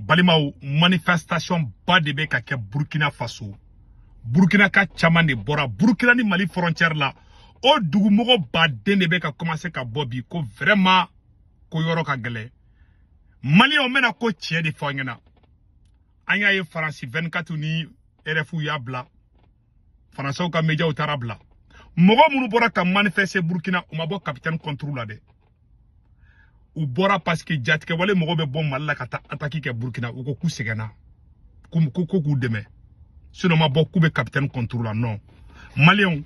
Balimaw, manifestation ba de bɛ ka kɛ Burkina Faso. Burkina ka caman de bɔra Burkina ni Mali frontière la. O dugumɔgɔ baden de bɛ ka commencer ka bɔ bi ko vraiment ko yɔrɔ ka gɛlɛn. Maliyɛnw bɛna ko tiɲɛ de fɔ an ɲɛna. An y'a ye Faransi 24 ni RFI y'a bila. Faransaw ka médiaw taara bila. Mɔgɔ minnu bɔra ka manifester Burkina, u ma bɔ capitaine contre la dɛ. U bɔra parce que jatigɛwale mɔgɔ bɛ bɔ Mali la ka taa attaque kɛ Burkina, u ko k'u sɛgɛnna. K'u k'u dɛmɛ. Sinon ma bɔ k'u bɛ capitaine contre la, non. Maliyɛnw,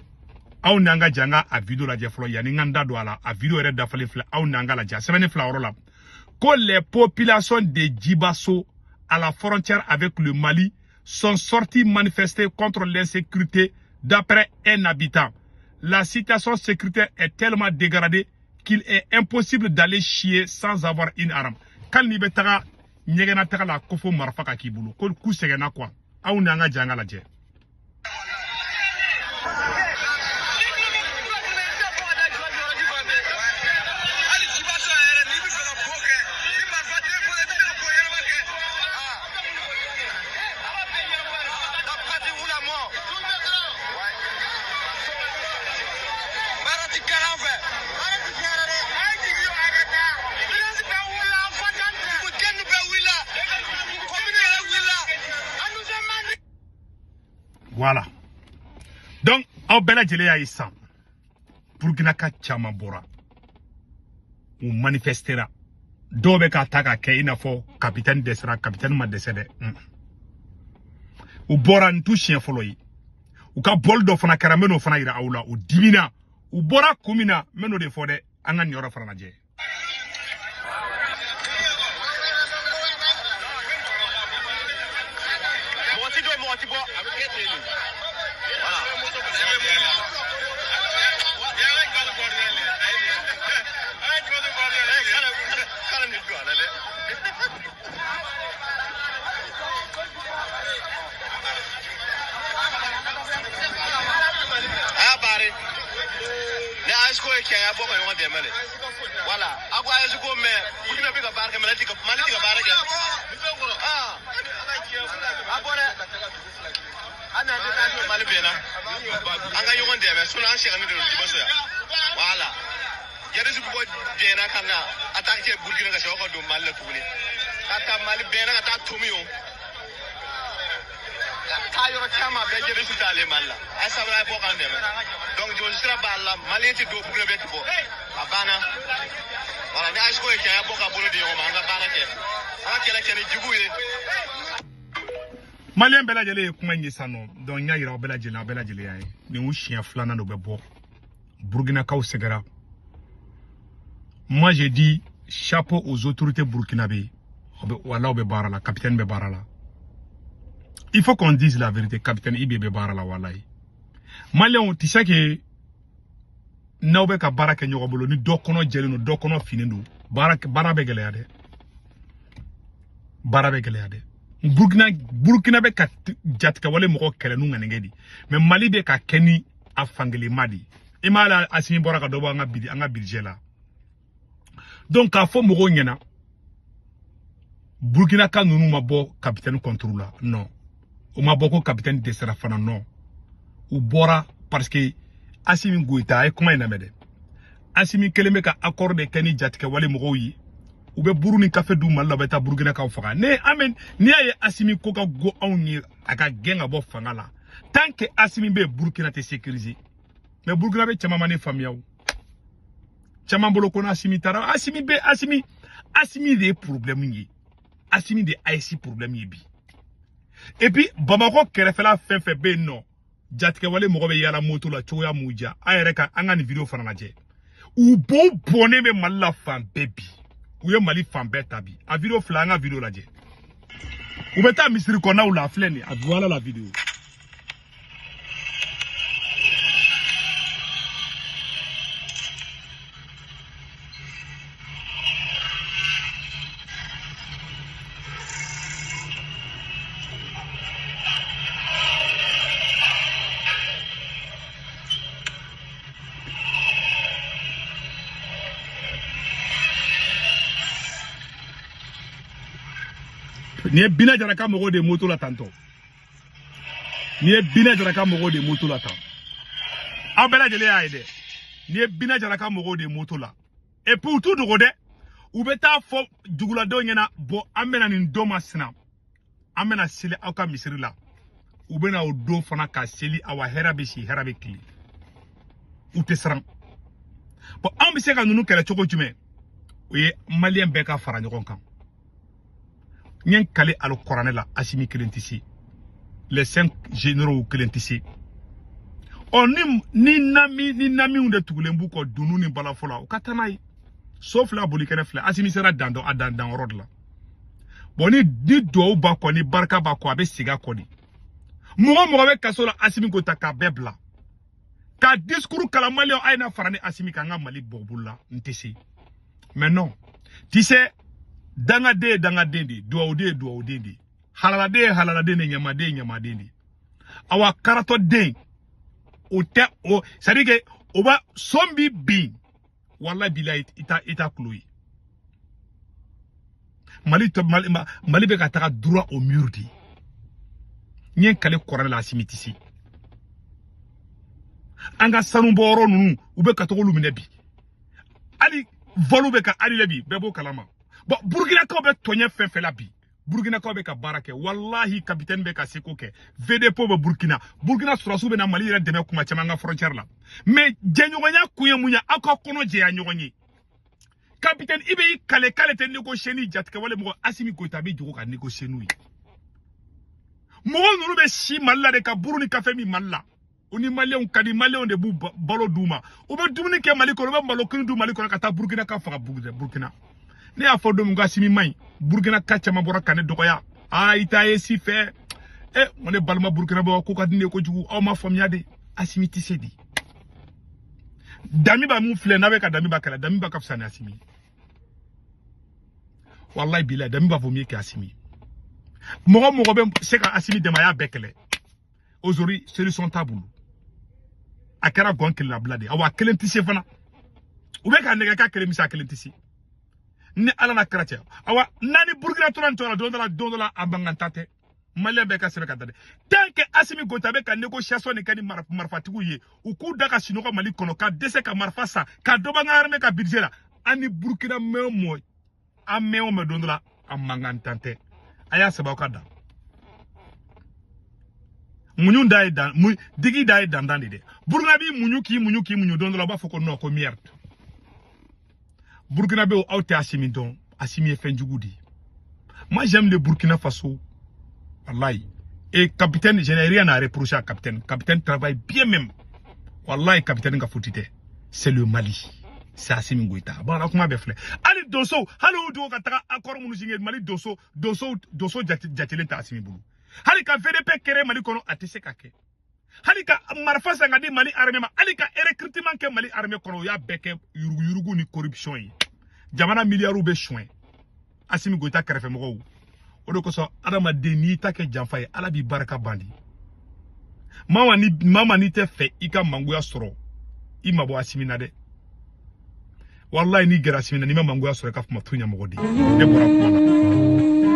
aw n'an ka jɛ an ka a vidéo lajɛ fɔlɔ yanni n ka n da don a la. A vidéo yɛrɛ dafalen filɛ, aw n'an ka lajɛ. A sɛbɛnni filɛ yɔrɔ la. Ko les populations de Djibasso à la frontière avec le Mali sont sorties manifester contre l'insécurité d'après un habitant. La situation sécuritaire est tellement dégradée qu'il est impossible d'aller chier sans avoir une arme. Quand ni bɛ taga ɲɛgɛnna taga la ko fo marifa ka k'i bolo ko k'u sɛgɛnna quoi. Aw n'an ka jɛ an ka lajɛ. Voilà. Donc, aw bɛɛ lajɛlen y'a ye sisan, Burkina ka caman bɔra. U manifestera. Dɔw bɛ k'a ta k'a kɛ i n'a fɔ capitaine dɛsɛra, capitaine ma dɛsɛ dɛ. U bɔra nin t'u siɲɛ fɔlɔ ye. U ka bɔli dɔ fana kɛra, n bɛ n'o fana yira aw la. U dimina. U bɔra kun min na, n bɛ n'o de fɔ dɛ. An ka nin yɔrɔ fana lajɛ. Voilà. Voilà. Donc je sera là, Malien ti do Burkina bɛ ti bɔ. A banna. Voilà, ni ASCO ye kɛ, a bɔ ka bolo di ɲɔgɔn ma, an ka baara kɛ. An ka kɛlɛ kɛ ni jugu ye. Maliyɛn bɛɛ lajɛlen ye kuma in ye sisan nɔ. Donc n y'a yira aw bɛɛ lajɛlen, aw bɛɛ lajɛlen y'a ye. Nin y'u siɲɛ filanan de bɛ bɔ. Burkinakaw sɛgɛra. Moi j'ai dit chapeau aux autorités burkinabées. Wala bɛ baara la, capitaine bɛ baara la. Il faut qu'on dise la vérité, capitaine IB bɛ baara la walayi. Maliyɛnw, tu sais que n'aw bɛ ka baara kɛ ɲɔgɔn bolo ni dɔ kɔnɔ jɛlen don, dɔ kɔnɔ finnen don, baara bɛ gɛlɛya dɛ. Baara bɛ gɛlɛya dɛ. Burkina bɛ ka jatigɛwale mɔgɔ kɛlɛ n'u ŋaninkɛ de. Mais Mali bɛ ka kɛ ni a fankelenma de. I m'a la Asimi bɔra ka dɔ bɔ an ka budget la. Donc k'a fɔ mɔgɔw ɲɛna, Burkina ka ninnu ma bɔ capitaine contre la, non. U ma bɔ ko capitaine dɛsɛra fana, non. U bɔra parce que Asimi Goïta a ye kuma in lamɛn dɛ. Asimi kelen bɛ ka accord de kɛ ni jatigɛwale mɔgɔw ye. U bɛ buru ni kafe d'u Mali la, u bɛ taa Burkinakaw faga. Ne amen, n'i y'a ye Asimi ko ka go anw ye a ka gɛn ka bɔ fanga la. Tant que Asimi bɛ Burkina tɛ sécuriser. Mais Burkina bɛ caman ma ne faamuya o. Caman bolo ko n'Asimi taara, Asimi bɛ Asimi, Asimi de ye problème ye. Asimi de ye AES problème ye bi. Et puis Bamakɔ kɛrɛfɛla fɛn fɛn bɛ yen nɔ, jatigɛwale mɔgɔ bɛ yaala moto la cogoya m'u diya. A yɛrɛ ka an ka nin vidéo fana lajɛ. U bo bɔnnen bɛ Mali la fan bɛɛ bi. U ye Mali fan bɛɛ ta bi. A vidéo fila, an ka vidéo lajɛ. U bɛ taa misiri kɔnɔnaw la, a filɛ nin ye. A voilà la vidéo. Nin ye Bina Jara ka mɔgɔw de ye moto la tantɔ. Nin ye Bina Jara ka mɔgɔw de ye moto la tan. Aw bɛɛ lajɛlen y'a ye dɛ. Nin ye Bina Jara ka mɔgɔw de ye moto la. Et puis u t'u dogo dɛ. U bɛ taa fɔ duguladenw ɲɛna, bon, an bɛna nin don masina. An bɛna seli aw ka misiri la. U bɛna o don fana ka seli, awa hɛrɛ bɛ si, hɛrɛ bɛ tile. U tɛ siran. Bon, an bɛ se ka ninnu kɛlɛ cogo jumɛn? O ye maliyɛn bɛɛ ka fara ɲɔgɔn kan. N ye n kale alikɔranɛ la, Asimi kelen tɛ se, les cinq généraux kelen tɛ se. Ɔ ni nami ni namiw de tugulen b'u kɔ dunun ni balafɔ la, u ka taa n'a ye. So fila boli kɛnɛ fila, Asimi sera dan dɔ a dan danyɔrɔ de la. Bon, ni duwawu b'a kɔ, ni barika b'a kɔ, a bɛ segin a kɔ de. Mɔgɔ mɔgɔ bɛ kaso la, Asimi ko ta k'a bɛɛ bila ka discours kalan maliyɛnw, a ye na fara ni Asimi kan, an ka Mali bɔ bolo la, n tɛ se. Mais non, tu sais, dangaden ye dangaden de ye, duwawuden ye duwawuden de ye, halaladen ye halaladen de ye, ɲamaden ye ɲamaden de ye. Awa karatɔden o tɛ o, c'est à dire que o b'a sɔn bi bin, walahi bilahi, i ta kulo ye. Mali tɔ Mali, Mali bɛ ka taga droit au mur de. N ye n kale kɔrɔ la, Asimi tɛ se. An ka sanubɔyɔrɔ ninnu, u bɛ ka t'olu minɛ bi. Hali vol bɛ ka annulé bi, bɛɛ b'o kalama. Bon, Burkinakaw bɛ tɔɲɛ fɛn fɛn la bi, Burkinakaw bɛ ka baara kɛ, walahi, capitaine bɛ ka seko kɛ. VDP bɛ Burkina, Burkina sɔrɔsiw bɛ na Mali yɛrɛ dɛmɛ kuma caman an ka frontière la. Mais jɛɲɔgɔnya kun ye mun ye? Aw ka kɔnɔ jɛya ɲɔgɔn ye. Capitaine, i bɛ i kale k'ale tɛ négocier ni jatigɛ wale mɔgɔ. Asimi Goïta bɛ jogo ka négocier n'u ye. Mɔgɔ ninnu bɛ si Mali la de ka buru ni kafe min Mali la. U ni maliyɛnw ka di, maliyɛnw de b'u balo d'u ma. U bɛ dumuni kɛ Mali kɔnɔ, u bɛ malo kini dun Mali kɔnɔ ka taa Burukina ka faga Burukina. Ne y'a fɔ don min ko Asimi man ɲi, Burukina ka caman bɔra ka ne dɔgɔya. Aa, i t'a ye si fɛ. E n ko ne balima Burukina ko ka di ne ye kojugu, aw ma faamuya de. Asimi tɛ se de. Damiba mun filɛ n'a bɛ ka Damiba kɛlɛ, Damiba ka fisa ni Asimi ye. Wallahi bilahi, Damiba vaut mieux que Asimi. Mɔgɔ mɔgɔ bɛ se ka Asimi dɛmɛ, a y'a bɛɛ kɛlɛ. Aujourd'hui, solution t'a bolo. A kɛra gɔn kelen labila de ye. Awa a kelen tɛ se fana. U bɛ ka nɛgɛ k'a kelen bɛ se, a kelen tɛ se. Ni Ala n'a kɛra cɛ. Awa n'a ni Burukina tora nin cogo la, don dɔ la, don dɔ la, a mankan ta tɛ. Maliyɛn bɛɛ ka sɛbɛn ka da dɛ. Tant que Asimi Goïta bɛ ka négociation nin kɛ ni marifatigiw ye, u k'u da ka sunɔgɔ Mali kɔnɔ, ka dɛsɛ ka marifa san, ka dɔ bɔ an ka armée ka budget la. An ni Burukina mɛn o mɔ, an mɛn o mɛn, don dɔ la, a mankan tan tɛ. A y'a sɛbɛn aw ka da. Muɲu da ye dan mu digi da ye dandan de dɛ. Burukina b'i muɲu k'i muɲu k'i muɲu, don dɔ la u b'a fɔ ko non, ko merde. Burukina bɛ, aw tɛ Asimi dɔn. Asimi ye fɛn jugu de ye. Moi, j'aime le Burkina Faso, wallahi. Et capitaine, je n'ai rien à reprocher à capitaine. Capitaine travaille bien même, wallahi. Capitaine ka faute tɛ, c'est le Mali, c'est Assimi Goïta. Bon, la kuma bɛ filɛ, hali donso, hali o dogo ka taga accord minnu signé Mali, donso donso donso jatelen tɛ Assimi bolo. Hali ka VDP créer Mali kɔnɔ, a tɛ se ka kɛ. Hali ka marifa san ka di Mali armée ma, hali ka recrutement kɛ Mali armée kɔnɔ, o y'a bɛɛ kɛ yuruguyurugu ni corruption ye. Jamana miliyariw bɛ suɲɛ Asimi Goïta kɛrɛfɛmɔgɔw. O de kosɔn, adamaden, n'i ta kɛ janfa ye, Ala b'i barika ban di. Mama ni mama, n'i tɛ fɛ i ka mangoya sɔrɔ, i mabɔ Asimi na dɛ. Wallahi, n'i gɛrɛ Asimi na, n'i ma mangoya sɔrɔ, i ka kuma to ɲɛmɔgɔ de. Ne bɔra kuma la.